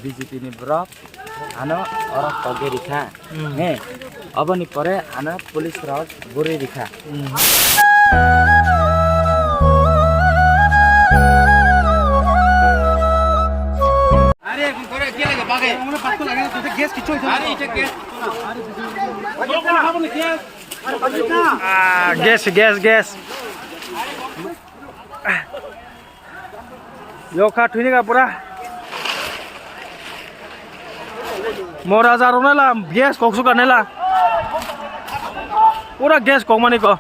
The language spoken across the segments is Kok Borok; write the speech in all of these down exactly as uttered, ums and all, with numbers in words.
B J P ni borok ano oro togwi rikha. Hmm. He, oboni pore ano police rok buri rikha. Hmm. Ah, gas, gas, gas. Yokha thwini ka pura. Mo raja rok nai la gas kok suka nai la. Pura gas kok mani ko.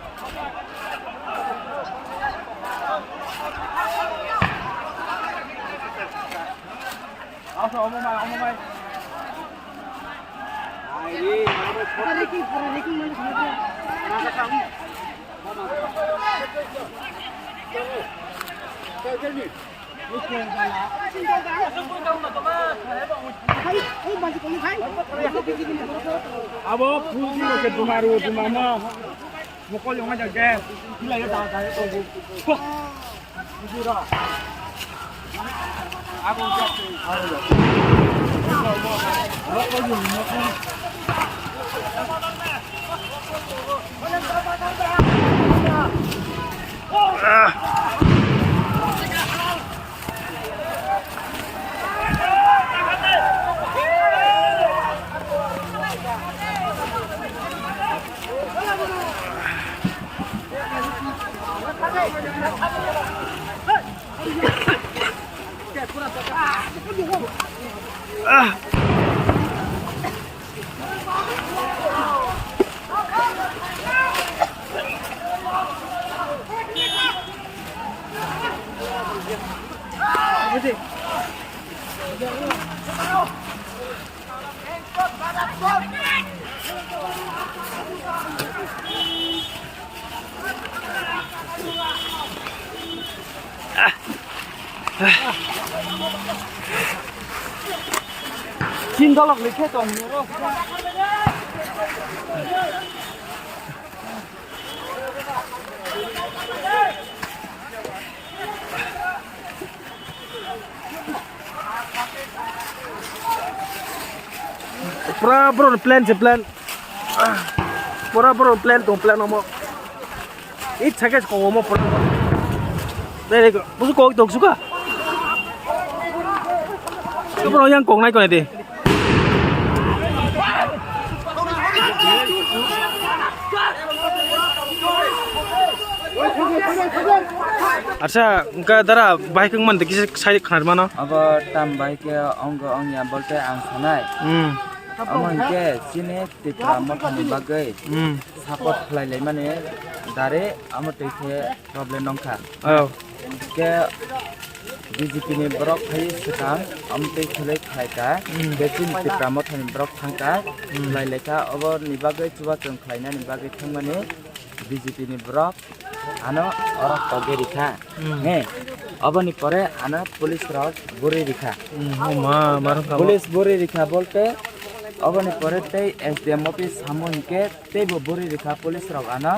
Abo phul ni ke dumaro dumamo. Mokol yong aja gas. Gila ya dah dah. Chin dolok likhe tong nero. Pura bro plan se plan. Pura bro plan tong plan omo. It sakhe ko omo pura. Dai ko busu ko tok suka. Bro yang kok nai ko nai de. Acha, engka dara bike wngmani kisa sai khnar mano. Abo tam bai khe ongko ongya bolte ang sanai. Hmm. Amo hinkhe chini Tipra mothani bagwi Hmm. support khlai laimani dare amo twi khe problem wngkha. Oh. Hinkhe B J P ni borok phai swkang, amtwi khwlai khlai kha, Hmm. je chini Tipra mothani borok thang kha, Hmm. khlai lai kha, oboni bagwi chubachu khlainani bagwi thangmani B J P ni borok ano oro togwi rikha. Hmm. He, oboni pore ano police rok buri rikha. Hmm, oh ma, ma rwng kha bo. Police buri rikha bolte, oboni pore tei S D M office samo hinkhe teibo buri rikha police rok ano,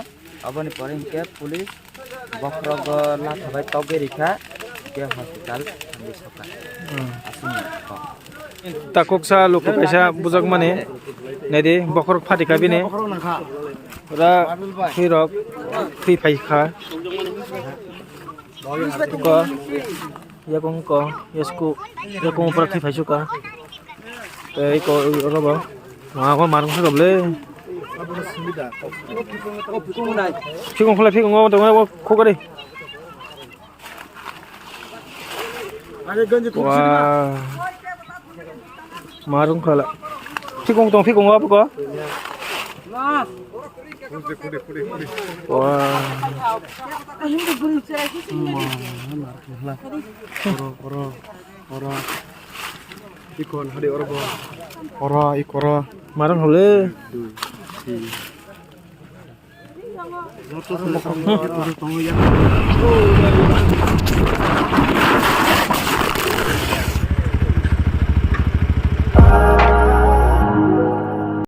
oboni pore hinkhe police Bokhorogo latha bai togwi rikha, tei hospital thangwi sokha. Hmm. Aswkni kok. Takhuksa luku kaisa bujakmani. Naidi, bokhorok phatikha bini. Pura khirok thwi phaikha. Ko. Yakung ko, yasku, yakung pura thwi phaisu ka. Tei ko, oro bo. Ma, ko marung sa doble. Phikung khulai, phikung o, tong o, khukari. Wah. Marung khala. Phikung tong, phikung o, apa ko? Wah. Oro, oro, oro. Ikon hadi oro bo. Oro, ikoro. Marung hole. Dui, tin.